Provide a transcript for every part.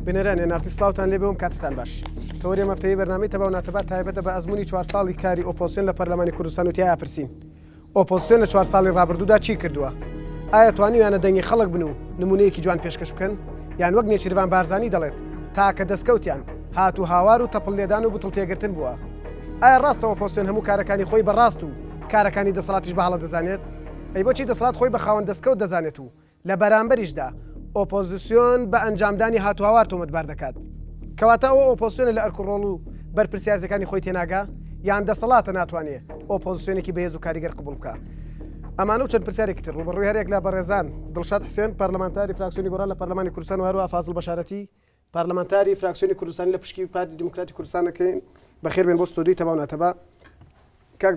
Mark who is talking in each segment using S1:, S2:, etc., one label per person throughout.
S1: بینەرانی ئێن ئاڕ تی سڵاوتان لێبێ و کاتتان باش. تەوەری ئەم هەفتەیەی بەرنامەی تەبا و ناتەبا تایبەتە بە ئەزموونی چوار ساڵی کاری ئۆپۆزسیۆن لە پەرلەمانی کوردستان و تیایا پرسین ئۆپۆزسیۆن لە چوار ساڵی ڕابردوودا چی کردووە؟ ئایا توانیویانە دەنگی خەڵک بن و نموونەیەکی جوان پێشکەش بکەن؟ یان وەک نێچیرڤان بارزانی دەڵێت تاکە دەستکەوتیان هات و هاوار و تەپڵ لێدان و بتڵ تێگرتن بووە؟ ئایا ڕاستە ئۆپۆزسیۆن هەموو کارەکانی خۆی بە ڕاست و کارەکانی دەسەڵاتیش بە هەڵە دەزانێت؟ ئەی بۆچی دەسەڵات خۆی بە خاوەن دەستکەوت دەزانێت و لە بەرامبەریشدا ئۆپۆزسیۆن بە ئەنجامدانی هاتوهاوار تۆمەتبار دەکات. کەواتە ئەوە ئۆپۆزسیۆنە لە ئەرک و ڕۆڵ و بەرپرسیارێتیەکانی خۆی تێناگا یان دەسەڵاتە ناتوانێ ئۆپۆزسیۆنێکی بەهێز و کاریگەر قبوڵ بکا؟ ئەمانە و چەند پرسیارێکی تر ڕووبەڕووی هەریەک لە بەڕێزان دڵشاد حوسێن پەرلەمانتاری فراکسیۆنی گۆڕان لە پەرلەمانی کوردستان و هەروەها فازڵ بەشارەتی پارلەمانتاری فراکسیۆنی کوردستانی لە پشکی پارتی دیموکراتی کوردستان دەکەین. بەخێر بێن بۆ ستۆدیۆی تەبا و ناتەبا. کاک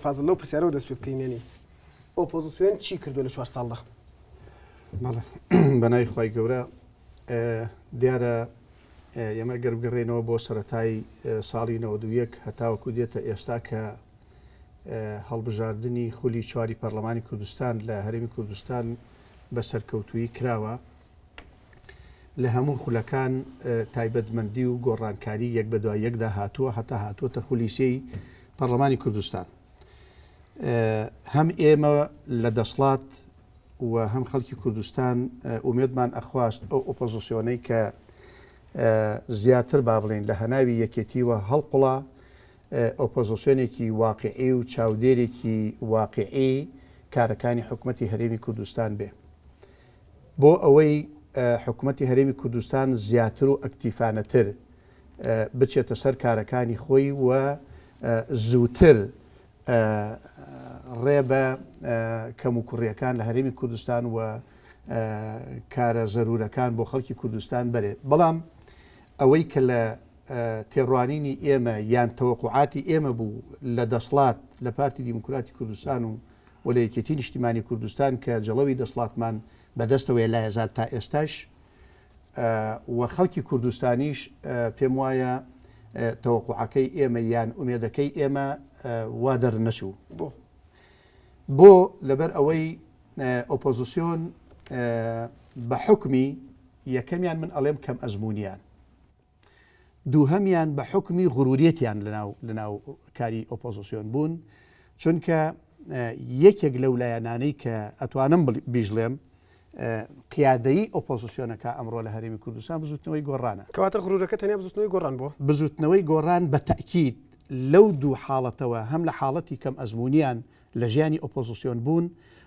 S1: فازڵ لەو پرسیارەوە دەست پێ بکەین یعنی ئۆپۆزیسیۆن چی کردووە لە چوار ساڵدا؟
S2: بەڵێ بەناوی خوای گەورە دیارە ئێمە گەر بگەڕێنەوە بۆ سەرەتای ساڵی 91 هەتاوەکو دێتە ئێستا کە هەڵبژاردنی خولی چواری پەرلەمانی کوردستان لە هەرێمی کوردستان بە سەرکەوتویی کراوە لە هەموو خولەکان تایبەتمەندی و گۆڕانکاری یەک بەدوای یەکدا هاتووە هەتا هاتووەتە خولی سێی پەرلەمانی کوردستان. هەم ئێمە لە دەسڵات و هەم خەڵکی کوردستان ئومێدمان ئەخواست ئەو ئۆپۆزیسیۆنەی کە زیاتر با بڵێین لە هەناوی یەکێتیوە هەڵقوڵا ئۆپۆزیسیۆنێکی واقعی و چاودێرێکی واقعی کارەکانی حکومەتی هەرێمی کوردستان بێ. بۆ ئەوەی حکومەتی هەرێمی کوردستان زیاتر و ئەکتیفانەتر بچێتە سەر کارەکانی خۆی و زووتر ڕێ بە کەموکوڕیەکان لە هەرێمی کوردستان و کارە زەرورەکان بۆ خەڵکی کوردستان بەرێ بەڵام ئەوەی کە لە تێڕوانینی ئێمە یان تەوەقعاتی ئێمە بوو لە دەسڵات لە پارتی دیموکراتی کوردستان و و لە یەکێتی نیشتیمانی کوردستان کە جڵەوی دەسڵاتمان بەدەستەوەیە لایەزال تا ئێستاش و خەڵکی کوردستانیش پێم وایە تەوەقعەکەی ئێمە یان ئومێدەکەی ئێمە وا دەرنەچوو بۆ بۆ لەبەر ئەوەی ئۆپۆزیسیۆن بە حکمی یەکەمیان من ئەڵێم کەم ئەزمونیان دووهەمیان بە حوکمی غروریەتیان لەناو لەناو کاری ئۆپۆزسیۆن بوون، چونکە یەکێک لەو لایەنانەی کە ئەتوانم بیشڵێم قیادەیی ئۆپۆزسیۆنەکە ئەمڕۆ لە هەرێمی کوردستان بزوتنەوەی گۆڕانە.
S1: کەواتە غرورەکە تەنیا بزوتنەوەی گۆڕان بووە؟
S2: بزوتنەوەی گۆڕان بە تەئکید لەو دوو حاڵەتەوە هەم لە حاڵەتی کەم ئەزموونیان لە ژیانی ئۆپۆزسیۆن بوون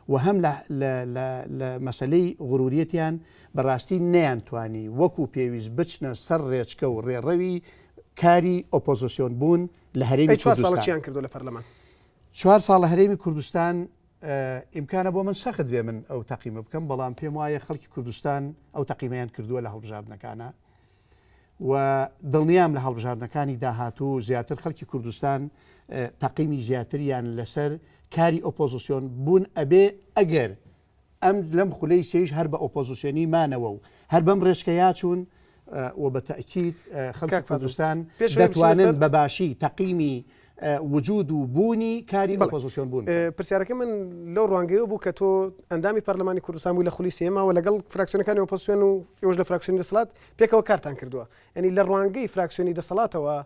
S2: و هەم لە لە لە لە مەسەلەی غروریەتیان بە ڕاستی نەیانتوانی وەکو پێویست بچنە سەر ڕێچکە و ڕێڕەوی کاری ئۆپۆزسیۆن بوون لە هەرێمی
S1: ئەی چوار ساڵە
S2: کوردستان.
S1: چیان کردووە لە پەرلەمان؟
S2: چوار ساڵە هەرێمی کوردستان ئیمکانە بۆ من سەخت بێ من ئەو تەقیمە بکەم بەڵام پێم وایە خەڵکی کوردستان ئەو تەقیمەیان کردووە لە هەڵبژاردنەکانە و دڵنیام لە هەڵبژاردنەکانی داهاتوو زیاتر خەڵکی کوردستان تەقیمی زیاتریان لەسەر کاری ئۆپۆزیسیۆن بوون ئەبێ ئەگەر ئەم لەم خولەی سێیش هەر بە ئۆپۆزیسیۆنی مانەوە و هەر بەم ڕێچکەیا چوون و بە تەئکید خەڵکی کوردستان دەتوانن بە باشی تەقیمی وجود و بوونی کاری ئۆپۆزیسیۆن بوون.
S1: پرسیارەکەی من لەو ڕوانگەیەوە بوو کە تۆ ئەندامی پەرلەمانی کوردستان بووی لە خولی سێیەما و لەگەڵ فراکسیۆنەکانی ئۆپۆزیسیۆن و ئێوەش لە فراکسیۆنی دەسەڵات پێکەوە کارتان کردووە یانی لە ڕوانگەی فراکسیۆنی دەسەڵاتەوە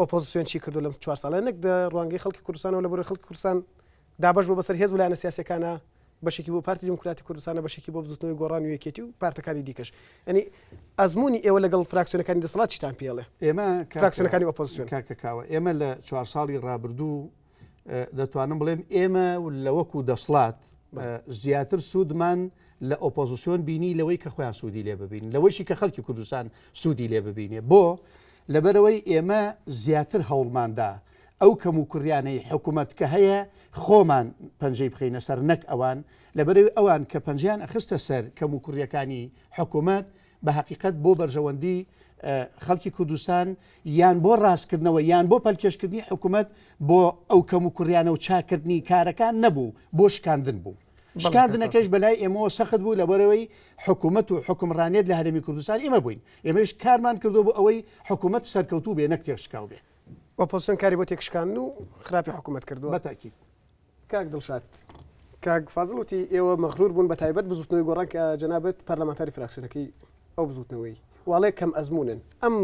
S1: ئۆپۆزیسیۆن چی کردو لەم چوار ساڵە نەک دە ڕوانگەی خەڵکی کوردستانەوە لە بەرەی خەڵکی کوردستان دابەش بۆ بەسەر هێز و لایەنە سیاسەکانە بەشێکی بۆ پارتی دیموکراتی کوردستانە بەشێکی بۆ بزوتنەوەی گۆڕان و یەکێتی و پارتەکانی دیکەش ینی ئەزمموی ئێوە لەگەڵ فراکسیۆنەکانی دەسەڵات چیتان پێڵێ
S2: ئێمە
S1: فراکسیۆنەکانی ئۆپۆزیسیۆن
S2: کاکە کاوە ئێمە لە چوار ساڵی ڕابردوو دەتوانم بڵێم ئێمە لە وەکو دەسڵات زیاتر سوودمان لە ئۆپۆزیسیۆن بینی لەوەی کە خۆیان سوودی لێ ببین لەوەشی کە خەڵکی کوردستان سوودی لێ ببینێ بۆ لەبەرەوەی ئێمە زیاتر هەوڵماندا ئەو کەم و کوڕیانەی حکوومەت کە هەیە خۆمان پەنجەی بخینە سەر نەک ئەوان لەبەرەوەی ئەوان کە پەنجیان ئەخستە سەر کەم و کوڕیەکانی حکوومەت بە هەقیقەت بۆ بەرژەوەندی خەڵکی کوردستان یان بۆ ڕاستکردنەوە یان بۆ پەلکێشکردنی حکوومەت بۆ ئەو کەم و کوڕیانە و چاکردنی کارەکان نەبوو بۆ شکاندن بوو. شکاندنەکەش بەلای ئێمەوە سەخت بوو لەبەرەوەی حکوومەت و حکومڕانیت لە هەرێمی کوردستان ئێمە بووین ئێمەش کارمان کردو بۆ ئەوەی حکوومەت سەرکەوتوو بێ نەک تێکشکاو بێ.
S1: ئۆپۆزسیۆن کاری بۆ تێکشکاندن و خراپی حکوومەت کردووە.
S2: بە تاکید.
S1: کاک دڵشاد، کاک فازڵ وتی ئێوە مەغرور بوون بە تایبەت بزوتنەوەی گۆڕان کە جەنابت پەرلەمانتاری فراکسیۆنەکەی. ئەو بزوتنەوەی واڵێ کەم ئەزمونن ئەم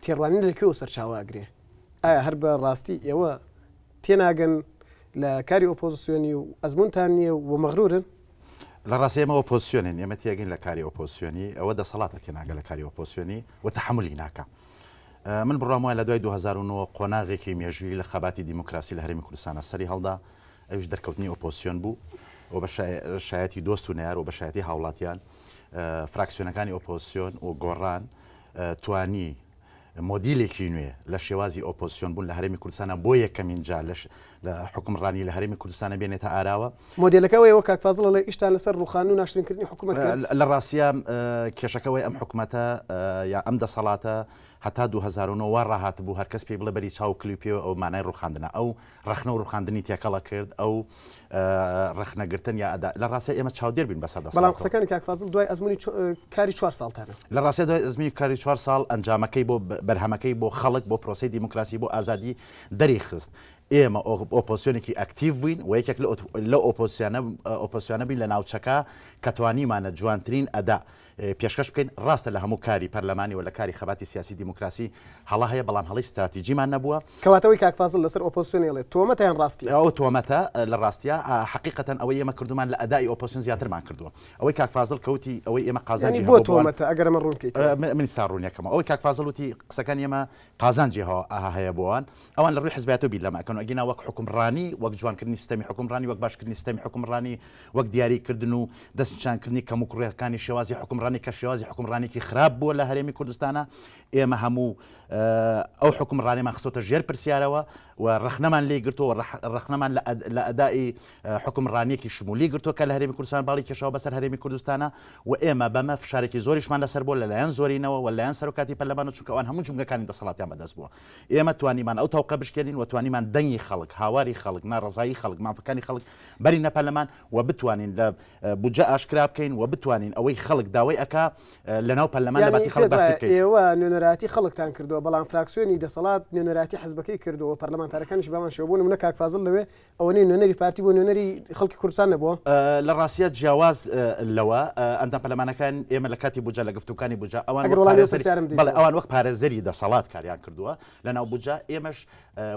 S1: تێڕوانین لە کوێوە سەرچاوە ئەگرێ؟ ئایا هەر بە ڕاستی ئێوە تێناگەن لە کاری ئۆپۆزسیۆنی و ئەزمونتان نییە و مەغرورن؟
S3: لە ڕاستی ئێمە ئۆپۆزسیۆنین، ئێمە تێگەین لە کاری ئۆپۆزسیۆنی، ئەوە دەسەڵاتە تێناگە لە کاری ئۆپۆزسیۆنی و تەحەمولی ناکا. من بڕوام وایە لە دوای 2009 قۆناغێکی مێژوویی لە خەباتی دیموکراسی لە هەرێمی کوردستانە سەری هەڵدا، ئەویش دەرکەوتنی ئۆپۆزسیۆن بوو و بە شایەتی دۆست و نەیار و بە شایەتی هاوڵاتیان فراکسیۆنەکانی ئۆپۆزسیۆن و گۆڕان توانی مۆدیلێکی نوێ لە شێوازی ئۆپۆزسیۆن بوون لە هەرێمی کوردستانە بۆ یەکەمین جار لە حوکمڕانی لە هەرێمی کوردستانە بێنێتە ئاراوە.
S1: مۆدێلەکە ئەوەیە وەک کاک فازڵ ئەڵێ ئیشتان لەسەر ڕووخاندن و ناشرینکردنی حکوومەت کرد؟
S3: لە ڕاستیا کێشەکە ئەوەیە ئەم حکوومەتە یا ئەم دەسەڵاتە هەتا 2009 وا ڕاهاتبوو هەرکەس پێی بڵێ بەری چاو و کلی پێوە ئەو مانای ڕووخاندنە ئەو ڕەخنە و ڕوخاندنی تێکەڵە کرد ئەو ڕەخنەگرتن یا ئەدا لە ڕاستە ئێمە چاودێر بین بەسەر
S1: دەسەڵاتەوە. بەڵام قسەکانی کاک فازڵ دوای ئەزموونی کاری چوار ساڵتانە.
S3: لە ڕاستە دوای ئەزموونی کاری چوار ساڵ ئەنجامەکەی بۆ بەرهەمەکەی بۆ خەڵک بۆ پرۆسەی دیموکراسی بۆ ئازادی دەری خست. ئێمە ئۆپۆزسیۆنێکی ئەکتیڤ بووین و یەکێک لەو ئۆپۆزسیۆنە بووین لە ناوچەکە کە توانیمانە جوانترین ئەدا پێشکەش بکەین، ڕاستە لە هەموو کاری پەرلەمانی و لە کاری خەباتی سیاسی دیموکراسی هەڵە هەیە، بەڵام هەڵەی ستراتیجیمان نەبووە.
S1: کەواتە ئەوەی کاک فازڵ لەسەر ئۆپۆزسیۆن ئەیڵێ تۆمەتە یان ڕاستیە؟
S3: ئەوە تۆمەتە لە ڕاستیا، حەقیقەتەن ئەوەی ئێمە کردوومان لە ئەدائی ئۆپۆزسیۆن زیاترمان کردووە. ئەوەی کاک فازڵ کە وتی ئەوەی ئێمە قازانجی
S1: یانی بۆ هەبووە بۆ تۆمەتە ئەگەر ئەمە ڕوون بکەیتەوە؟
S3: من ئیستا ڕوونی ئەکەمەوە. ئەوەی کاک فازڵ وتی قسەکانی ئێمە قازانجی هەیە بۆوان، ئەوان لە ڕووی حزبایەتەوە بیر لەمە ئەکەن و ئەگینا وەک حوکمڕانی، وەک جوانکردنی سیستەمی حوکمڕانی، وەک باشکردنی سیستەمی حوکمڕانی، وەک دیاریکردن و دەستنیشانکردنی کەموکوڕییەکانی شێوازی حوکمڕانی کە شێوازی حوکمڕانیی خراپ بووە لە هەرێمی کوردستانا، ئێمە هەموو ئەو حوکمڕانیمان خستۆتە ژێر پرسیارەوە و ڕەخنەمان لێی گرتووە و ڕەخنەمان لە ئەدائی حوکمڕانییەکی شمولی گرتووە کە لە هەرێمی کوردستان باڵی کێشاوە بەسەر هەرێمی کوردستانا و ئێمە بەمە فشارێکی زۆریشمان لەسەر بووە لەلایەن زۆرینەوە و لەلایەن سەرۆکاتی پەرلەمانەوە چونکە ئەوان هەموو جومگەکانی دەسەڵاتیان بەدەست بووە. ئێمە توانیمان ئەو تەوقە بشکێنین و توانیمان دەنگی خەڵک، هاواری خەڵک، ناڕەزایی خەڵک، مافەکانی خەڵک بەرینە پەرلەمان و بتوانین لە بودجە ئاشکرا بکەین و بتوانین ئەوەی خەڵک داوای ئەکا لەناو پەرلەمان لە باتی خەڵک باسی بکەین.
S1: ئێوە نوێنەرایەتی خەڵکتان کردووە، بەڵام فراکسیۆنی دەسەڵات نوێنەرایەتی حزبەکەی کردووە و پەرلەمانتارەکانیش بەهەمان شێوە. بۆ نموونە کاک فازڵ لەوێ ئەوەنەی نوێنەری پارتی بووە نوێنەری خەڵکی کوردستان نەبووە؟
S3: لە ڕاستیا جیاواز لەوە ئەندام پەرلەمانەکان ئێمە لە کاتی بودجە لە گفتوکانی بودجە ئەوان
S1: ئەگەر وەڵامی ئەو پرسیارەم
S3: بەڵێ ئەوان وەک پارێزەری دەسەڵات کاریان کردووە لە ناو بودجە ئێمەش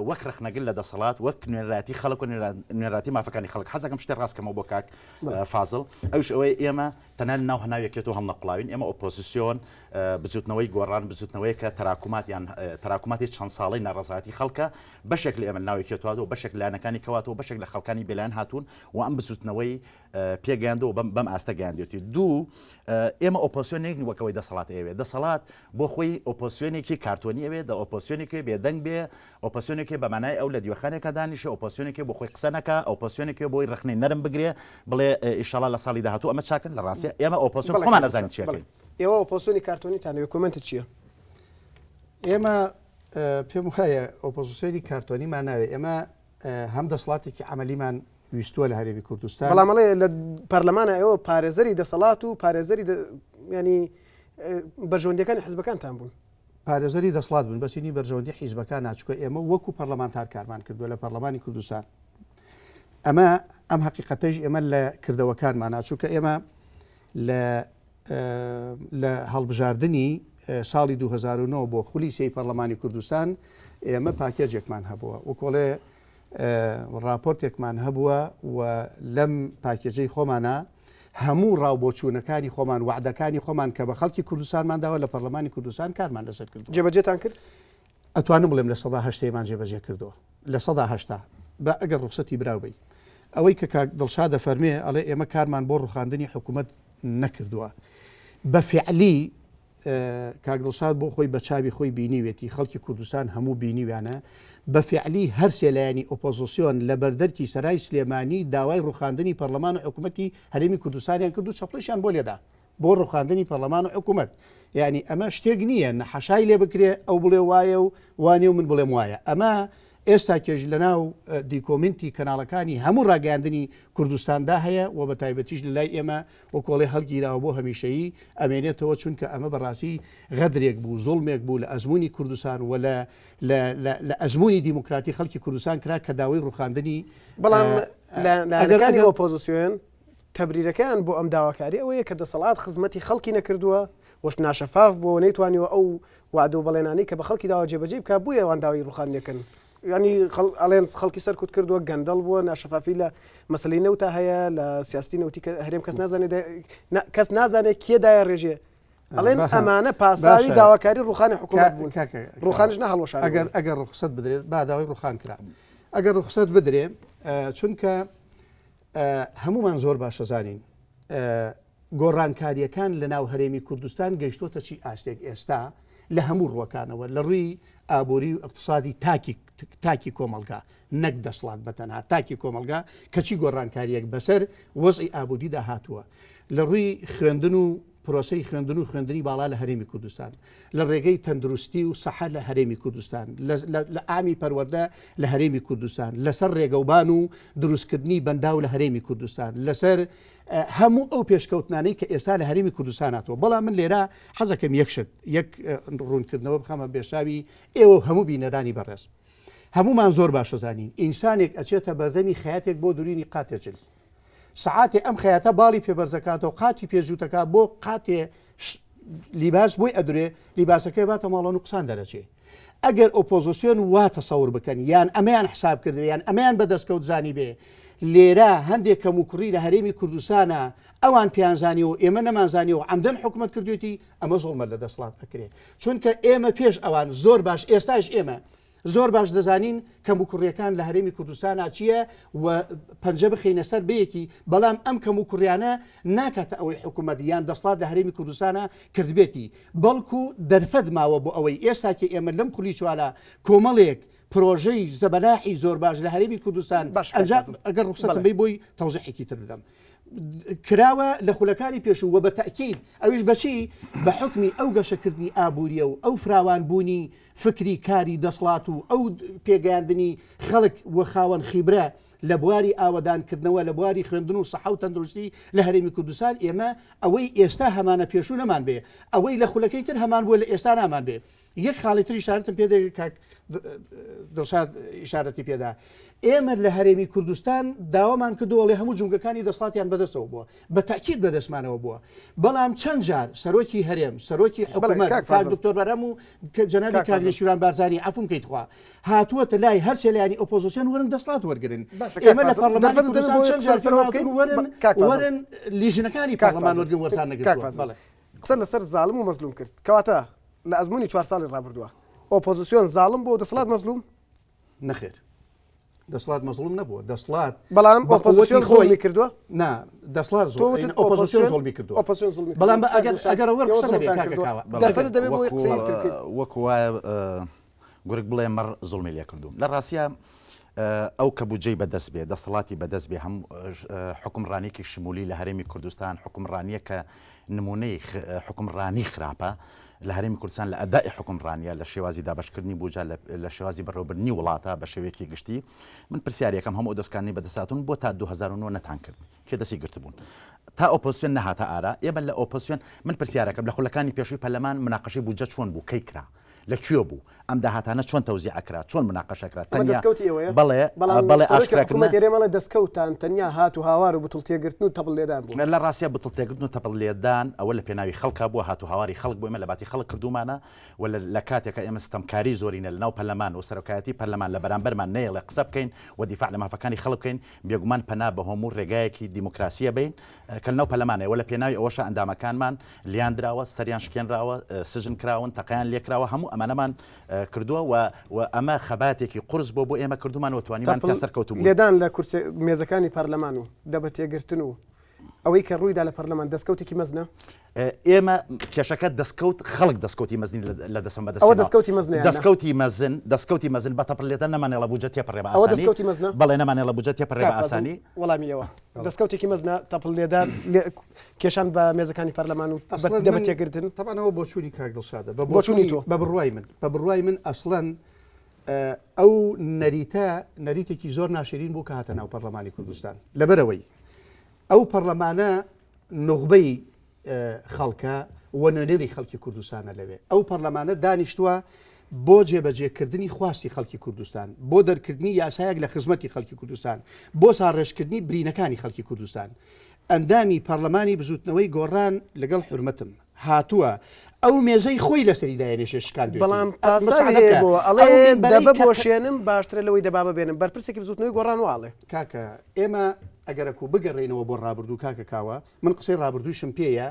S3: وەک ڕەخنەگر لە دەسەڵات وەک نوێنەرایەتی خەڵک و نوێنەرایەتی مافەکانی خەڵک حەزەکەم شتێک ڕاست کەمەوە بۆ کاک فازڵ ئەویش ئەوەیە ئێمە تەنها لە ناو هەناو یەکێتەوە هەڵنەقوڵاوین، ئێمە ئۆپۆزیسیۆن، بزوتنەوەی گۆڕان، بزوتنەوەیەکە تەراکومات یان تەراکوماتی چەند ساڵەی ناڕەزایەتی خەڵکە، بەشێک لە ئێمە لە ناو یەکێتەوە هاتووە، بەشێک لایەنەکانی کە هاتووە، بەشێک لە خەڵکانی بێلایەن هاتوون و ئەم بزوتنەوەی پێگەیاندووە و بەم ئاستە گەیاندێتی. دوو، ئێمە ئۆپۆزیسیۆن نین وەک ئەوەی دەسەڵات ئەیەوێت، دەسەڵات بۆ خۆی ئۆپۆزیسیۆنێکی کارتۆنی ئەوێت، دە ئۆپۆزیسیۆنێکی بێدەنگ بێ، ئۆپۆزسیۆنێکێ بە مانای ئەو لە دیوەخانێکا دانیشێ، ئۆپۆزسیۆنێکێ بۆ خۆی قسە نەکا، ئۆپۆزسیۆنێکێ بۆی ڕەخنەی نەرم بگرێ، بڵێ ئیشەڵا لە ساڵی داهاتوو ئەمە چاکن، لە ڕاستیا ئێمە ئۆپۆزسیۆن
S1: بەڵێ
S3: خۆمان
S1: کاک
S3: ئەزانین
S1: دڵشاد،
S3: چی
S1: بەڵێ.
S3: ئەکەین.
S1: ئێوە ئۆپۆزسیۆنی کارتۆنیتان ئەوێ، کۆمێنتت چییە؟
S2: ئێمە پێم وایە ئۆپۆزسیۆنی کارتۆنیمان ناوێ، ئێمە هەم دەسەڵاتێکی عەمەلیمان ویستووە لە هەرێمی کوردستان.
S1: بەڵام ئەڵێ لە پەرلەمانە ئێوە پارێزەری دەسەڵات و پارێزەری یانی بەرژەوەندیەکانی حزبەکانتان بوون.
S2: پارێزەری دەسڵات بوون بە چینی بەرژەوەندی حیزبەکان نا چونکە ئێمە وەکو پەرلەمانتار کارمان کردووە لە پەرلەمانی کوردستان ئەمە ئەم حقیقەتەیش ئێمە لە کردەوەکانمانە چونکە ئێمە لە لە هەڵبژاردننی ساڵی 2009 بۆ خولی سێی پەرلەمانی کوردستان ئێمە پاکێجێکمان هەبووە وکۆڵێ ڕاپۆرتێکمان هەبووە و لەم پاکێجەی خۆمانە هەموو ڕاو بۆچوونەکانی خۆمان وەعدەکانی خۆمان کە بە خەڵکی کوردستانمان داوە لە پەرلەمانی کوردستان کارمان لەسەر کردووە.
S1: جێبەجێتان کرد؟
S2: ئەتوانم بڵێم 80% مان جێبەجێ کردووە 80% بە ئەگەر ڕوخسەتی براو بی ئەوەی کە کاک دڵشاد دەفەرمێ ئەڵێ ئێمە کارمان بۆ ڕوخاندنی حکوومەت نەکردووە بە فعلی کاک دڵشاد بۆ خۆی بە چاوی خۆی بینیوێتی، خەڵکی کوردستان هەموو بینیویانە، بە فیعلی هەر سێ لایەنی ئۆپۆزسیۆن لە بەردەرکی سەرای سلێمانی داوای ڕوخاندنی پەڕلەمان و حکومەتی هەرێمی کوردستانیان کرد و چەپڵەشیان بۆ لێدا بۆ ڕوخاندنی پەڕلەمان و حکومەت. یانی ئەمە شتێک نییە نە حەشای لێ بکرێ ئەو بڵێ وایە و وانیە و من بڵێم وایە. ئەمە ئێستاکێش لەناو دیکۆمینتی کەناڵەکانی هەموو ڕاگەیاندنی کوردستاندا هەیە و بە تایبەتیش لە لای ئێمە وەکۆڵێ هەڵگیراوە بۆ هەمیشەیی ئەمێنێتەوە چونکە ئەمە بەڕاستی غەدرێک بوو زوڵمێک بوو لە ئەزموونی کوردستان و لە لە ئەزموونی دیموکراتی خەڵکی کوردستان کرا کە داوای ڕوخاندنی
S1: بەڵام لایەنەکانی ئۆپۆزیسیۆن. تەبریرەکەیان بۆ ئەم داواکاری ئەوەیە کە دەسەڵات خزمەتی خەڵکی نەکردووە وش ناشەفاف بووە و نەیتوانیوە ئەو وعدە و بەڵێنانەی کە بە خەڵکی داوە جێبەجێی بکات، بۆیە ئەوان داوای ڕووخاندنی ئەکەن. یانی ئەڵێن خەڵکی سەرکوت کردووە، گەندەڵ بووە، ناشەفافی لە مەسەلەی نەوتا هەیە، لە سیاستی نەوتی کە هەرێم کەس نازانێت کەس نازانێت کێ دایە ڕێژێ. ئەڵێن ئەمانە پاساوی داواکاری ڕوخانی حکوومەت بوون، ڕوخانش نە هەڵوەشان.
S2: ئەگەر ئەگەر ڕوخسەت بدرێت با داوای ڕوخان کرا. ئەگەر ڕوخسەت بدرێ چونکە هەمومان زۆر باشەزانین گۆڕانکارییەکان لە ناو هەرێمی کوردستان گەیشتۆتە چی ئاستێک ئێستا لە هەموو ڕووەکانەوە لە ڕووی ئابووری و ئیقتسادی تاکی تاکی کۆمەڵگا نەک دەسڵات بە تەنها تاکی کۆمەڵگا کەچی گۆڕانکارییەک بەسەر وەزعی ئابووریدا هاتووە لە ڕووی خوێندن و پرۆسەی خوێندن و خوێندنی باڵا لە هەرێمی کوردستان لە ڕێگەی تەندروستی و سەحە لە هەرێمی کوردستان لە ئامی پەروەردە لە هەرێمی کوردستان لەسەر ڕێگەوبان و دروستکردنی بەنداو لە هەرێمی کوردستان لەسەر هەموو ئەو پێشکەوتنانەی کە ئێستا لە هەرێمی کوردستان هاتووە، بەڵام من لێرە حەزەکەم یەک شت، یەک ڕوونکردنەوە بخەمە بێشاوی ئێوە و هەموو بینەرانی بەڕێز. هەموومان زۆر باش ئەزانین ئینسانێک ئەچێتە بەردەمی خەیاتێک بۆ دورینی قاتێ جل. سەعاتێ ئەم خەیاتە باڵی پێ بەرزەکاتەوە قاتی پێ جووتەکا بۆ قاتێ لیباس بۆی ئەدرێ لیباسەکەی باتە ماڵەوە نوقسان دەرەچێ. ئەگەر ئۆپۆزسیۆن وا تەسەور بکەن یان ئەمەیان حساب کردبێ یان ئەمەیان بە دەستکەوت زانیبێ لێرە هەندێک کەموکوڕی لە هەرێمی کوردستانە ئەوان پێیان زانیوە و ئێمە نەمانزانیوە و عەمدەن حکومەت کردوێتی ئەمە زوڵمە لە دەسڵات ئەکرێ چونکە ئێمە پێش ئەوان زۆر باش ئێستاش ئێمە زۆر باش دەزانین کەموکوڕیەکان لە هەرێمی کوردستانا چییە و پەنجە بخەینە سەر بەیەکی، بەڵام ئەم کەموکوڕیانە ناکاتە ئەوەی حکومەت یان دەسڵات لە هەرێمی کوردستانا کردبێتی، بەڵکو دەرفەت ماوە بۆ ئەوەی ئێستاکێ ئێمە لەم خولی چوارە کۆمەڵێک پرۆژەی زەبەلاحی زۆر باش لە هەرێمی کوردستان ئەنجام ئەگەر ڕوخسەتم بەی بۆی تەوزیحێکی تر بدەم. کراوە لە خولەکانی پێشوو و بە تەئکید ئەویش بەچی بە حوکمی ئەو گەشەکردنی ئابووریە و ئەو فراوانبوونی فکری کاری دەسڵات و ئەو پێگەیاندنی خەڵک و خاوەن خیبرە لە بواری ئاوەدانکردنەوە لە بواری خوێندن و سەحە و تەندروستی لە هەرێمی کوردستان ئێمە ئەوەی ئێستا هەمانە پێشوو نەمان بێ ئەوەی لە خولەکەی تر هەمان بووە لە ئێستا نامان بێ یەک خاڵی تر ئیشارەتم پێ دەگرێت کاک دڵشاد ئیشارەتی پێدا ئێمە لە هەرێمی کوردستان داوامان کردووە ئەڵێ هەموو جومگەکانی دەسڵاتیان بەدەستەوە بووە بە تاکید بەدەستمانەوە بووە بەڵام چەند جار سەرۆکی هەرێم سەرۆکی حکوومەت کاک دکتۆر بەرهەم و جەنابی کاک نێچیروان بارزانی عەفوم کەی تخوا هاتووەتە لای هەر سێ لایەنی ئۆپۆزیسیۆن وەرن دەسڵات وەرگرن ئێمە لە پەرلەمانی کوردستان چەند جار پێمان وەرن وەرن لیژنەکانی پەرلەمان وەرگرن وەرتان نەگرتووە.
S1: قسە لەسەر زاڵم و مەزلوم کرد کەواتە لە ئەزموونی چوار ساڵی ڕابردووە ئۆپۆزیسیۆن زاڵم بووە و دەسەڵات مەزلوم؟
S2: نەخێر دەسڵات مەزڵوم نەبووە دەسڵات
S1: بەڵام ئۆپۆزیسیۆن زوڵمی کردووە
S2: نا دەسڵات ئۆپۆزیسیۆن زوڵمی کردووە
S1: ئۆپۆزیسیۆن زوڵمی
S2: بەڵام ئەگەر ئەگەر وەر قسە نەبێ کاکە کاوە
S1: دەرفەت دەبێ بۆ قسەی تر بکەیت.
S3: وەکو وایە گورگ بڵێ مەڕ زوڵمی لێ کردووم لە ڕاستیا ئەو کە بودجەی بەدەست بێ دەسەڵاتی بەدەست بێ هەم حکومڕانیکی شمولی لە هەرێمی کوردستان حکومڕانیە کە نمونەی حکومڕانی خراپە لە هەرێمی کوردستان لە ئەدای حکومڕانیە لە شێوازی دابەشکردنی بوجە لە شێوازی بەڕێوەبردنی وڵاتە بە شێوەیەکی گشتی من پرسیارێکم هەموو ئەو دەستکانەی بەدەستهاتوون بۆ تا 2009 نەتان کرد کێ دەستی گرتبوون تا ئۆپۆزسیۆن نەهاتە ئارا ئێمە لە ئۆپۆزسیۆن من پرسیارەکەم لە خولەکانی پێشووی پەرلەمان مناقەشەی بودجە چۆن بوو کەی کرا لە کوێ بوو ئەم داهاتانە چۆن تەوزیع ئەکرا چۆن مناقەشە کرا
S1: ئەمە
S3: تەنیا
S1: دەستکەوتی ئێوەیە
S3: بەڵێ
S1: بەڵام
S3: بەڵێ
S1: سەرۆکی
S3: ئاشکراکردنە
S1: حکوومەت هەرێم ئەڵێ دەستکەوتان تەنیا هات و هاوار و بتڵ تێگرتن و تەپڵ لێدان بوو.
S3: لە ڕاستیا بتڵ تێگرتن و تەپڵ لێدان ئەوە لە پێناوی خەڵکا بووە هات و هاواری خەڵک بوو ئێمە لە باتی خەڵک کردوومانە و لە لە کاتێکا ئێمە ستەمکاری زۆرینە لە ناو پەرلەمان و سەرۆکایەتی پەرلەمان لە بەرامبەرمان نەیەڵێ قسە بکەین و دیفاع لە مافەکانی خەڵک بکەین بێگومان پەنا بە هەموو ڕێگایەکی دیموکراسیە بەین کە لەناو پەرلەمانە و لە پێناوی ئەوەشا ئەندامەکانمان لیان دراوە، سەریان شکێنراوە، سجن کراون، تەقەیان لێکراوە، هەموو ئەمانەمان کردووە و و ئەمە خەباتێکی قورس بووە بۆ ئێمە کردوومان و توانیمان
S1: تەپڵ
S3: تا سەرکەوتوو بووین.
S1: لێدان لە کورسە مێزەکانی پەرلەمان و دەبە تێگرتن و ئەوەی کە ڕوویدا لە پەرلەمان دەستکەوتێکی مەزنە؟
S3: ئێمە کێشەکە دەستکەوت خەڵک دەستکەوتی مەزنی لە دەسم بەدەست
S1: ئەوە دەستکەوتی مەزنە یان نا؟
S3: دەستکەوتی مەزن دەستکەوتی مەزن بە تەپڵ لێدان نەمانێڵە بودجە تێپەڕێ بە
S1: ئەوە
S3: ئاسانی
S1: دەستکەوتی مەزنە؟
S3: بەڵێ نەمانێڵە بودجە تێپەڕێ
S1: کاک
S3: بە
S1: فازڵ
S3: ئاسانی.
S1: وەڵامی ئێوە دەستکەوتێکی مەزنە تەپڵ لێدان کێشان بە مێزەکانی پەرلەمان و دەبە تێگرتن
S2: تەبعەن ئەوە بۆچوونی کاک دڵشادە بە
S1: بۆچوونی تۆ
S2: بە بڕوای من بە بڕوای من ئەسڵەن ئەو نەریتە نەریتێکی زۆر ناشرین بوو کە هاتە ناو پەرلەمانی کوردستان لەبەرەوەی ئەو پەرلەمانە نوخبەی خەڵکە و نوێنەری خەڵکی کوردستانە لەوێ. ئەو پەرلەمانە دانیشتووە بۆ جێبەجێکردنی خواستی خەڵکی کوردستان، بۆ دەرکردنی یاسایەک لە خزمەتی خەڵکی کوردستان، بۆ ساڕێژکردنی برینەکانی خەڵکی کوردستان. ئەندامی پەڕلەمانی بزوتنەوەی گۆڕان لەگەڵ حورمەتم هاتووە ئەو مێزەی خۆی لەسەری دایەنێشێ شکاندوێتی.
S1: بەڵام
S2: ئە
S1: پاساوی
S2: مساعدە
S1: هەیە
S2: بکە
S1: بۆ
S2: ئەو
S1: ئەڵێ
S2: مینبەرەی
S1: دەبە
S2: کە
S1: بۆشێنم باشترە لەوەی دەبابە بێنم بەرپرسێکی بزوتنەوەی گۆڕان وا ئەڵێ.
S2: کاکە ئێمە ئەگەرەکو بگەڕێینەوە بۆ ڕابردوو کاکە کاوە من قسەی ڕابردوویشم پێیە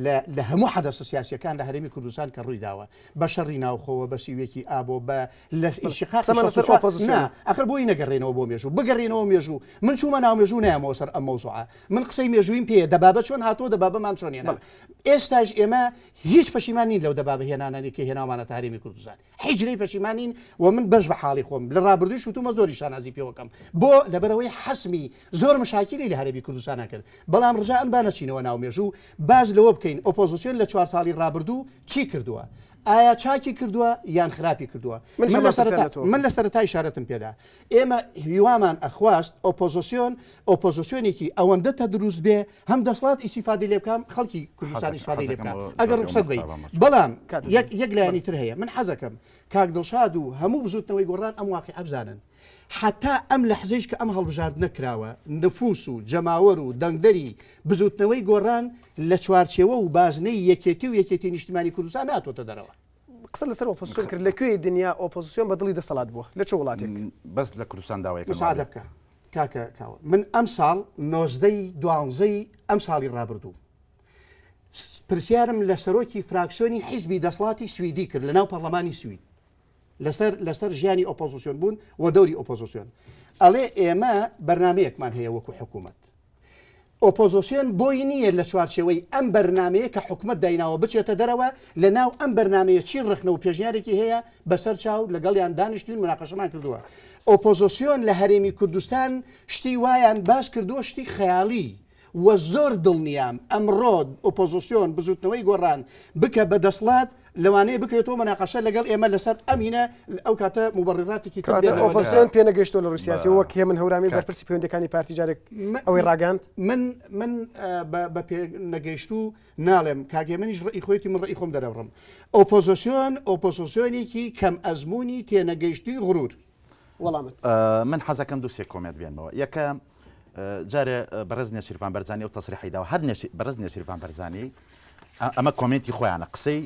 S2: لە لە هەموو حەدەسە سیاسیەکان لە هەرێمی کوردستان کە ڕووی داوە بە شەڕی ناوخۆوە بە سیویەکی ئابۆ بە لە ئینشقاقی
S1: قسەمان لەسەر
S2: 64
S1: ئۆپۆزسیۆنە.
S2: نا ئەخر بۆی نەگەڕێنەوە بۆ مێژوو بگەڕێنەوە مێژوو من چوومە ناو مێژوو نایەمەوە سەر ئەم مەوزوعە من قسەی مێژوویم پێیە دەبابە چۆن هاتووە دەبابەمان چۆن هێنا ئێستاش ئێمە هیچ پەشیمان نین لەو دەبابە هێنانانی کە هێناومانەتە هەرێمی کوردستان هیچ لێی پەشیمان نین و من بەش بە حاڵی خۆم لە ڕابردووش وتومە زۆری شانازی پێوەکەم بۆ لەبەرەوەی حەسمی زۆر مشاکیلی لە هەرێمی کوردستانە کرد بەڵام ڕجائەن با نەچینەوە ناو مێژوو باس لەوە بکەین ئۆپۆزیسیۆن لە چوار ساڵی ڕابردوو چی کردووە ئایا چاکی کردووە یان خراپی کردووە
S1: من
S2: من لە سەرەتا
S1: من
S2: من لە سەرەتا ئیشارەتم پێدا ئێمە هیوامان ئەخواست ئۆپۆزیسیۆن ئۆپۆزیسیۆنێکی ئەوەندە تەدروست بێ هەم دەسڵات ئیسیفادەی لێ بکام خەڵکی کوردستان ئیسفادەی لێ بکا ئەگەر ڕوخسەت بی بەڵام یەک یەک لایەنی تر هەیە من حەزەکەم کاک دڵشاد و هەموو بزوتنەوەی گۆڕان ئەم واقیعە بزانن حتا ئەم لەحزەیش کە ئەم هەڵبژاردنە کراوە نفوس و جەماوەر و دەنگدەری بزوتنەوەی گۆڕان لە چوارچێوە و بازنەی یەکێتی و یەکێتی نیشتمانی کوردستان ناتۆتە دەرەوە.
S1: قسە لەسەر ئۆپۆزسیۆن کرد لە کوێی دنیا ئۆپۆزسیۆن بە دڵی دەسەڵات بووە لە چ وڵاتێک؟
S3: بەس لە کوردستان داوای یەکەم
S2: مساعدە بکە کاکە کاوە من ئەم ساڵ نۆزدەی دوانزەی ئەم ساڵی ڕابردوو پرسیارم لە سەرۆکی فراکسیۆنی حیزبی دەسڵاتی سویدی کرد لە ناو پەرلەمانی سوید لەسەر لەسەر ژیانی ئۆپۆزیسیۆن بوون و دەوری ئۆپۆزیسیۆن ئەڵێ ئێمە بەرنمەیەکمان هەیە وەکو حکوومەت ئۆپۆزۆسیۆن بۆی نییە لە چوارچێوەی ئەم بەرنامەیە کە حکومەت دایناوە بچێتە دەرەوە، لە ناو ئەم بەرنامەیە چی ڕەخنە و پێشنیارێکی هەیە بەسەر چاو لەگەڵیان دانیشتوین موناقەشەمان کردووە. ئۆپۆزۆسیۆن لە هەرێمی کوردستان شتی وایان باس کردووە شتی خەیاڵی و زۆر دڵنیام ئەمڕۆ ئۆپۆزۆسیۆن بزوتنەوەی گۆڕان بکە بە دەسڵات لەوانەیە بکەوێتەوە مەناقەشە لەگەڵ ئێمە لەسەر ئەم هینە ئەو کاتە موبەڕیڕاتێکی تر
S1: کەواتە
S2: دێنەوە لە
S1: ئۆپۆزسیۆن پێنەگەیشتووە لە ڕووی سیاسیەوە وەک هێمن هەورامی
S3: کاک.
S1: بەرپرسی پەیوەندییەکانی پارتی جارێک ئەوەی ڕاگەیاند.
S2: من من بە بە پێنەگەیشتوو ناڵێم کاک هێمنیش ڕئی خۆیەتی من ڕئی خۆم دەرەبڕم ئۆپۆزسیۆن ئۆپۆزسیۆنێکی کەم ئەزموونی تێنەگەیشتووی غرور.
S1: وەڵامت.
S3: من حەزەکەم دوو سێ comment بێنمەوە یەکە جارێ بەڕێز نێچیرڤان بەرزانی ئەو تەسریحی داوە هەر بەڕێز نێچیرڤان بەرزانی ئەمە comment ی خۆیانە قسەی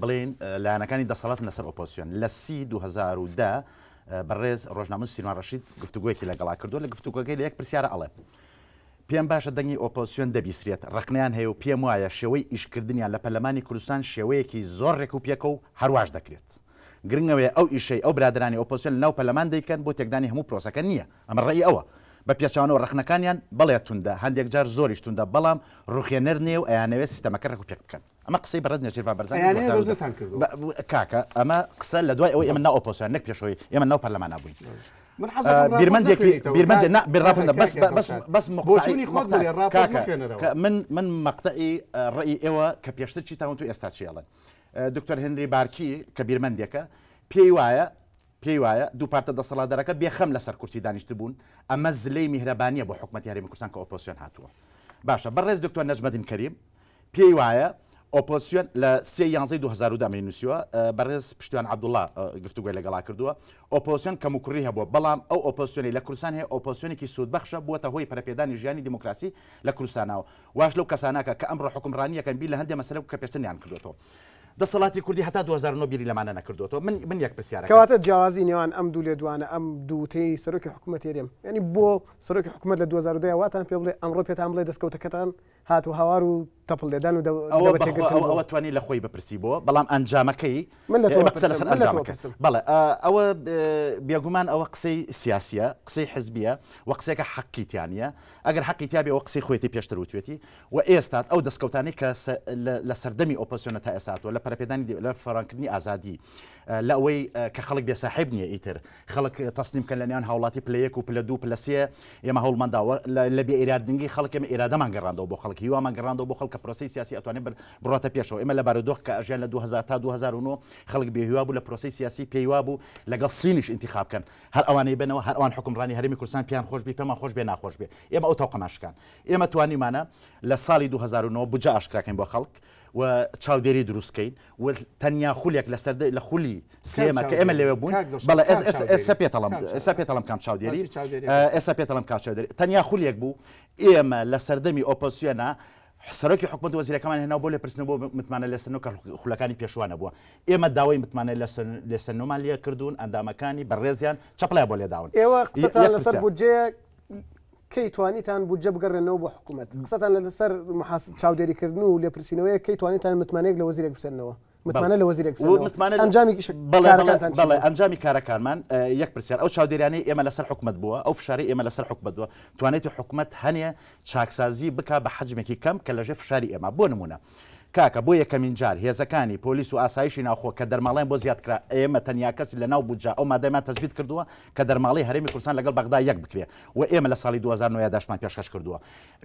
S3: بڵێن لایەنەکانی دەسەڵات لەسەر ئۆپۆزیسیۆن لە سی 2010 بەڕێز ڕۆژنامە سیروان ڕەشید گفتوگۆیەکی لەگەڵا کردووە لە گفتوگۆکەی لە یەک پرسیارە ئەڵێ پێم باشە دەنگی ئۆپۆزیسیۆن دەبیسرێت ڕەخنەیان هەیە و پێم وایە شێوەی ئیشکردنیان لە پەرلەمانی کوردستان شێوەیەکی زۆر ڕێک و پێکە و هەرواش دەکرێت گرنگ ئەوەیە ئەو ئیشەی ئەو برادەرانی ئۆپۆزسیۆن لەناو پەرلەمان دەیکەن بۆ تێکدانی هەموو پرۆسەکە نییە، ئەمە ڕەئی ئەوە. بە پێچەوانەوە ڕەخنەکانیان بەڵێ توندە، هەندێک جار زۆریش توندە، بەڵام ڕوخێنەر نییە و ئەیانەوێت سیستەمەکە ڕێک و پێک بکەن. ئەمە قسەی بەڕێز نێچیرڤان بەرزانی
S2: ئەیانەوێت بەس نەتان کردووە.
S3: کاکە ئەمە قسە لە دوای ئەوەی ئێمە ناو ئۆپۆزسیۆن نەک پێش ئەوەی ئێمە ناو پەرلەمانا بووین.
S2: من حەز دەکەم ڕاپۆرت
S3: بیرمەندێکی
S2: نەخوێنیتەوە.
S3: بیرمەندێ نا بیر ڕاپۆرت
S2: کاکە
S3: بەس بەس
S2: دڵشاد.
S3: بەس مقتەعی
S2: بۆچوونی خۆت
S3: مقتەع
S2: بڵێ ڕاپۆرت
S3: کاکە
S2: مەخوێنەرەوە.
S3: کە من من مقتەعی ڕەئی ئێوە کە پێشتر چیتان وت و ئێستا چی ئەڵێن. دکتۆر هێنری بارکی کە بیرمەندێکە پێی وایە پێی وایە دوو پارتە دەسەڵاتدارەکە بێخەم لەسەر کورسی دانیشتبوون، ئەمە زلەی میهرەبانییە بۆ حکومەتی هەرێمی کوردستان کە ئۆپۆزسیۆن هاتووە. باشە بەڕێز دکتۆر نەجمەدین کەریم پێی وایە ئۆپۆزسیۆن لە سێ یانزەی 2010 ئەمەی نووسیوە، بەڕێز پشتیوان عەبدوڵڵا گفتوگۆی لەگەڵا کردووە، ئۆپۆزسیۆن کەموکوڕی هەبووە، بەڵام ئەو ئۆپۆزسیۆنەی لە کوردستان هەیە ئۆپۆزسیۆنێکی سوودبەخشە، بووەتە هۆی پەرەپێدانی ژیانی دیموکراسی لە کوردستاناوە. واش لەو کەسانە کە کە ئەمڕۆ حوکمڕانی ئەکەن بیر لە هەندێ مەسەلە بکە پێشتر نەیان کردۆتەوە. دەسەڵاتی کوردی هەتا 2009 بیری لەمانە نەکردۆتەوە. من من یەک پرسیارەکەم.
S1: کەواتە جیاوازی نێوان ئەم دوو لێدوانە، ئەم دوو وتەی سەرۆکی حکومەتی هەرێم، یانی بۆ سەرۆکی حکومەت لە 2010 واتان پێ بڵێ ئەمڕۆ پێتان بڵێ دەستکەوتەکەتان هات و هاوار و تەپڵ لێدان و
S3: ئەوە
S1: دەوە
S3: بەخوا
S1: تێگرتن
S3: ئەوە
S1: بووە.
S3: ئەوە توانی لە خۆی بپرسی بۆ بەڵام ئەنجامەکەی
S1: من لە تۆ
S3: ئێمە قسە
S1: ئەپرسم،
S3: لەسەر
S1: من لە تۆ
S3: ئەنجامەکە
S1: ئەپرسم.
S3: بەڵێ ئەوە بێگومان ئەوە قسەی سیاسیە قسەی حزبیە و قسەیەکە حەقی تیا نییە ئەگەر حەقی تیا بێ ئەوە قسەی خۆیەتی پێشتر وتوێتی و ئێستات ئەو دەستکەوتانەی کە لە سەردەمی ئۆپۆزسیۆنە تا ئێستا هاتووە لە پەرەپێدانی لە فراوانکردنی ئازادی لە ئەوەی کە خەڵک بێساحێب نییە ئیتر خەڵک تەسلیم بکەن لە نێوان هاوڵاتی پلە یەک و پلە دوو پلە سێ ئێمە هەوڵمان داوە لە بێ ئیرادنگی خەڵک ئێمە ئیرادەمان گەڕاندەوە بۆ خەڵک هیوامان گەڕاندەوە بۆ خەڵک کە پرۆسەی سیاسی ئەتوانێت بڕاتە پێشەوە ئێمە لە بارودۆخ کە ئەژیان لە 2000 تا 2009 خەڵک بێهیوا بوو لە پرۆسەی سیاسی پێی وابوو لەگەڵ سینیش ئینتیخاب بکەن هەر ئەوانەی بنەوە هەر ئەوان حوکمڕانی هەرێمی کوردستان پێیان خۆش بێ پێمان خۆش بێ ناخۆش بێ ئێمە ئەو تەوقەمان شکان ئێمە توانیمانە لە ساڵی 2009 بودجە ئاشکراکەین بۆ خەڵک. و چاودێری دروست کەین و تەنیا خولێک لە سەردە لە خولی سێمە کە ئێمە لەوێ بوون بەڵێ ئێستا پێتەڵم ئێستا پێتەڵم کام چاودێری ئێستا پێتەڵم کام چاودێری تەنیا خولێک بوو ئێمە لە سەردەمی ئۆپۆزسیۆنە سەرۆکی حکومەت وەزیرەکەمان هێنا بۆ لێپرسنەوە بۆ متمانە لێسەندنەوە کە خولەکانی پێشووانە بووە ئێمە داوای متمانە لێسەندنەوەمان لێ کردوون ئەندامەکانی بەڕێزیان چەپڵیان بۆ لێداون
S1: ئێوە قسەتان لەسەر بودجەیە کەی توانیتان بودجە بگەڕێنەوە بۆ حکوومەت قسەتان لەسەر چاودێریکردن و لێپرسینەوەیە کەی توانیتان متمانەیەک لە وەزیرێک بسەنەوە متمانە لە وەزیرێک متمانە ئەنجامی
S3: بەڵێ ئەنجامی کارەکانمان یەک پرسیار ئەو چاودێریانەی ئێمە لەسەر حکومت بووە ئەو فشاری ئێمە لەسەر حکومت بووە توانێتی حکومت هەنێ چاکسازی بک بە حەجمێکی کەم کە لەژێ فشاری ئێمە بۆ نمونە کاکە بۆ یەکەمین جار هێزەکانی پۆلیس و ئاسایشی ناوخۆ کە دەرماڵیان بۆ زیاد کرا ئێمە تەنیا کەس لە ناو بودجە ئەو مادەمان تەسبیت کردووە کە دەرماڵەی هەرێمی کوردستان لەگەڵ بەغدا یەک بکرێ و ئێمە لە ساڵی 2009 یاداشتمان پێشکەش کردووە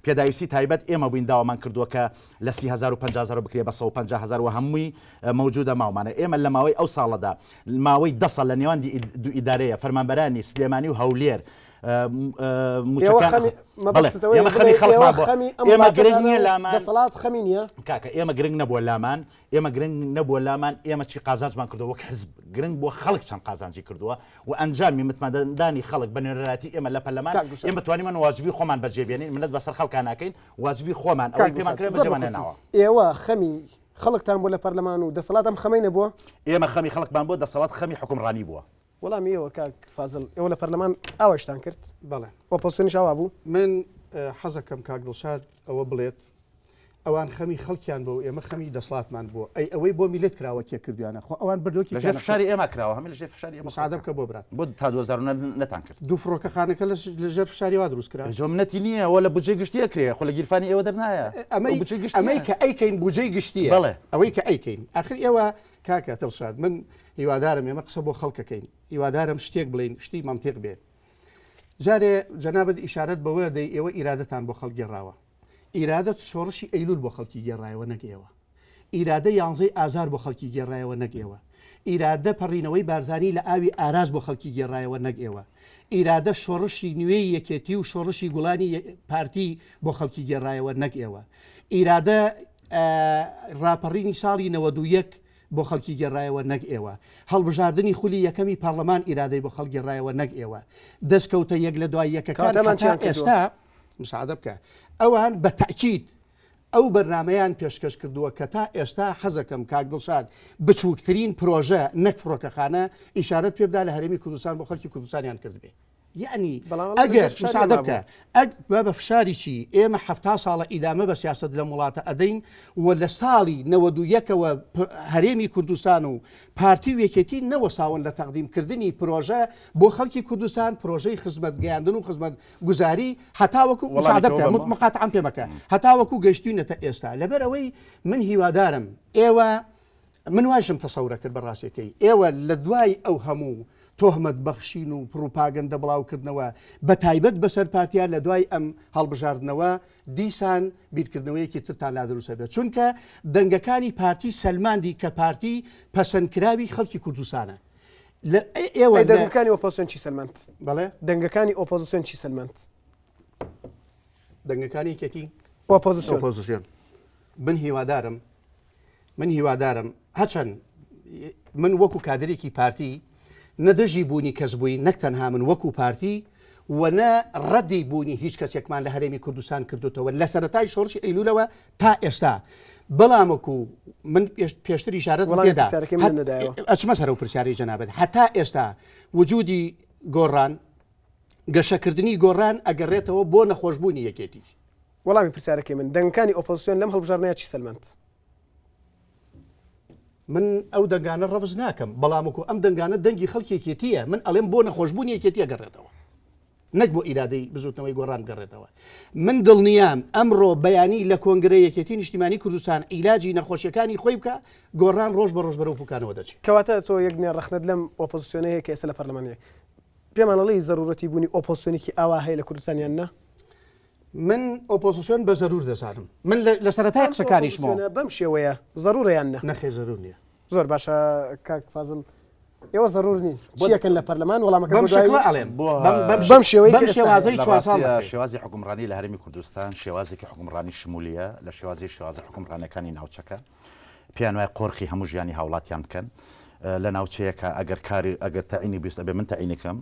S3: پێداویستی تایبەت ئێمە بووین داوامان کردووە کە لە 30 هەزار و 50 هەزار بکرێ بە 150 هەزار و هەمووی مەوجودە ماومانە ئێمە لە ماوەی ئەو ساڵەدا ماوەی دە ساڵ لە نێوان دوو ئیدارەیە فەرمانبەرانی سلێمانی و هەولێر موچەکان ئێمە خەمی خەڵکمان بووە ئێمە گرنگ نییە لامان
S1: دەسەڵات خەمی نییە
S3: کاکە ئێمە گرنگ نەبووە لامان ئێمە گرنگ نەبووە لامان ئێمە چی قازانجمان کردووە وەک حزب گرنگ بووە خەڵک چەند قازانجی کردووە و ئەنجامی متمادەدانی خەڵک بە نوێنەرایەتی ئێمە لە پەرلەمان ئێمە توانیمان واجبی خۆمان بەجێ بێنین منەت بەسەر خەڵکا ناکەین واجبی خۆمان ئەوەی پێمان کرێ بەجێمان هێناوە.
S1: ئێوە خەمی خەڵکتان بووە لە پەرلەمان و دەسەڵات ئەم خەمەی نەبووە؟
S3: ئێمە خەمی خەڵکمان بووە دەسەڵات خەمی حوکمڕانی بووە.
S1: وەڵامی ئێوە کاک فازل، ئێوە لە پەرلەمان ئاوایشتان کرد؟
S2: بەڵێ.
S1: ئۆپۆزسیۆنیش ئاوا بوو؟
S2: من حەزەکەم کاک دڵشاد ئەوە بڵێت ئەوان خەمی خەڵکیان بۆ ئێمە خەمی دەسڵاتمان بووە ئەی ئەوەی بۆ میلەت کراوە کێ کردویانە خۆ ئەوان بردۆکی
S3: لەژێر فشاری ئێمە کراوە هەمی لەژێر فشاری ئێمە
S2: مساعدە بکە بۆ برات
S3: بۆ تا 2009 نەتان کرد
S2: دوو فڕۆکەخانەکە لەژێر فشاری وا دروست کرا
S3: جۆ منەتی نییە وە لە بودجەی گشتی ئەکرێ خۆ لە گیرفانی ئێوە دەرنایە
S2: ئەمەی بودجەی گشتی ئەمەی کە ئەیکەین بودجەی گشتیە
S3: بەڵێ
S2: ئەوەی کە ئەیکەین ئاخر ئێوە کاکە دڵشاد من هیوادارم ئێمە قسە بۆ خەڵکەکەین هیوادارم شتێک بڵین شتی مەنتیق بێ جارێ جەنابت ئیشارەت بەوە دەی ئێوە ئیرادەتان بۆ خەڵک گێڕاوە ئیرادە شۆڕشی ئەیلول بۆ خەڵکی گێڕایەوە نەک ئێوە ئیرادە یانزەی ئازار بۆ خەڵکی گێڕایەوە نەک ئێوە ئیرادە پەڕینەوەی بارزانی لە ئاوی ئاراس بۆ خەڵکی گێڕایەوە نەک ئێوە ئیرادە شۆڕشی نوێی یەکێتی و شۆڕشی گوڵانی پارتی بۆ خەڵکی گێڕایەوە نەک ئێوە ئیرادە ڕاپەڕینی ساڵی 91 بۆ خەڵکی گێڕایەوە نەک ئێوە. هەڵبژاردنی خولی یەکەمی پەڕلەمان ئیرادەی بۆ خەڵک گێڕایەوە نەک ئێوە. دەستکەوتە یەک لە دوای یەکەکان هەتا ئێستا مساعدە بکە ئەوان بە تەئکید ئەو بەرنامەیان پێشکەش کردووە کە تا ئێستا حەزەکەم کاک دڵشاد بچووکترین پرۆژە نەک فڕۆکەخانە ئیشارەت پێ بدا لە هەرێمی کوردستان بۆ خەڵکی کوردستانیان کردبێ. یەعنی ئەگەر مساعدە بکە ئەگ بە بە فشاری چی ئێمە حەفتا ساڵە ئیدامە بە سیاسەت لەم وڵاتە ئەدەین و لە ساڵی نەوەد و یەکەوە هەرێمی کوردستان و پارتی و یەکێتی نەوەساون لە تەقدیم کردنی پرۆژە بۆ خەڵکی کوردستان پرۆژەی خزمەت گەیاندن و خزمەت گوزاری هەتاوەکو مساعدە بکە مقاتعەم پێ مەکە هەتاوەکو گەیشتوینەتە ئێستا لەبەر ئەوەی من هیوادارم ئێوە من وایشم تەسەورە کرد بە ڕاستەکەی ئێوە لە دوای ئەو هەموو تۆهمەت بەخشین و پڕوپاگەندە بڵاوکردنەوە بە تایبەت بەسەر پارتیا لە دوای ئەم هەڵبژاردنەوە دیسان بیرکردنەوەیەکی ترتان لا دروستە بێت چونکە دەنگەکانی پارتی سەلماندی کە پارتی پەسەندکراوی خەڵکی کوردستانە لە ئێوە
S1: دەنگەکانی ئۆپۆزسیۆن چی سەلماند؟
S2: بەڵێ
S1: دەنگەکانی ئۆپۆزسیۆن چی سەلماند؟
S2: دەنگەکانی یەکێتی
S1: ئۆپۆزسیۆن
S2: ئۆپۆزسیۆن من هیوادارم من هیوادارم هەچەند من وەکو کادرێکی پارتی نە دژی بوونی کەس بووین نەک تەنها من وەکو پارتی و نە ڕەدی بوونی هیچ کەسێکمان لە هەرێمی کوردستان کردوتەوە لە سەرەتای شۆڕشی ئەیلولەوە تا ئێستا بەڵام وەکو من پێشتر ئیشارەت پێدا ئەچمە سەر و پرسیاری جەنابەت هەتا ئێستا وجودی گۆڕان گەشەکردنی گۆڕان ئەگەڕێتەوە بۆ نەخۆشبوونی یەکێتی.
S1: وەڵامی پرسیارەکەی من، دەنگەکانی ئۆپۆزسیۆن لەم هەڵبژاردنەیا چی سەلماند؟
S2: من ئەو دەنگانە ڕەفز ناکەم، بەڵام وەکو ئەم دەنگانە دەنگی خەڵکی یەکێتییە، من ئەڵێم بۆ نەخۆشبوونی یەکێتی ئەگەڕێتەوە نەک بۆ ئیرادەی بزوتنەوەی گۆڕان بگەڕێتەوە. من دڵنیام ئەمڕۆ بەیانی لە کۆنگرە یەکێتی نیشتیمانی کوردستان عیلاجی نەخۆشیەکانی خۆی بکا، گۆڕان ڕۆژ بە ڕۆژ بەرەو پوکانەوە دەچێ.
S1: کەواتە تۆ یەک دنیا ڕەخنەت لەم ئۆپۆزسیۆنە هەیە کە ئێستا لە پەرلەمان هەیە. پێمان ئەڵێی زەرورەتی بوونی ئۆپۆزسیۆنێکی ئاوا هەیە لە کوردستان یان نا؟
S2: من ئۆپۆزسیۆن بە زەرور دەزانم. من لە سەرەتای قسەکانیشمەوە.
S1: بەم شێوەیە زەرورە یان نا؟
S2: نەخێر زەرور نییە.
S1: زۆر باشە کاک فازڵ. ئێوە زەرور نین چیەکەن لە پەرلەمان وەڵامەکە
S2: بەم
S1: بۆ دوایی
S2: شکڵە ئەڵێم
S3: بۆ
S2: بەم
S1: بەم شێوەی
S2: بەم
S1: کە ئێستا
S2: شێوازەی
S3: لە
S2: چوار ساڵ
S3: ڕاستیە
S2: دەکرێت.
S3: شێوازی حوکمڕانی لە هەرێمی کوردستان شێوازێکی حوکمڕانی شمولیە لە شێوازی شێوازە حوکمڕانیەکانی ناوچەکە پێیان وایە قۆرخی هەموو ژیانی هاوڵاتیان بکەن لە ناوچەیەکە ئەگەر کاری ئەگەر تەعینی بیست ئەبێ من تەعینی کەم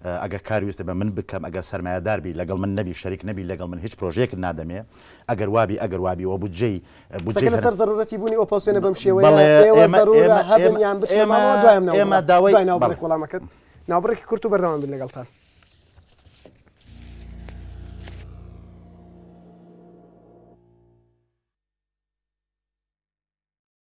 S3: ئەگەر کار ویست ئەبێ من بکەم ئەگەر سەرمایەدار بی لەگەڵ من نەبی شەریک نەبی لەگەڵ من هیچ پرۆژەیەکت نادەمێ ئەگەر وابی ئەگەر وابی وە بودجەی
S1: قسەکە لەسەر زەرورەتی بوونی ئۆپۆزسیۆنە بەم شێوەیە
S3: بەڵێ
S1: ئێوە
S3: ئێمە
S1: زەرورە
S3: ئێمە
S1: هەبن
S3: ئێمە
S1: یان بچنە
S3: ئێمە
S1: ماڵەوە دوایم
S3: ئێمە
S1: ناوبڕە
S3: داوای
S1: دوای
S3: بەڵێ
S1: ناوبڕێک وەڵامەکەت ناوبڕێکی کورت و بەردەوام بین لەگەڵتان.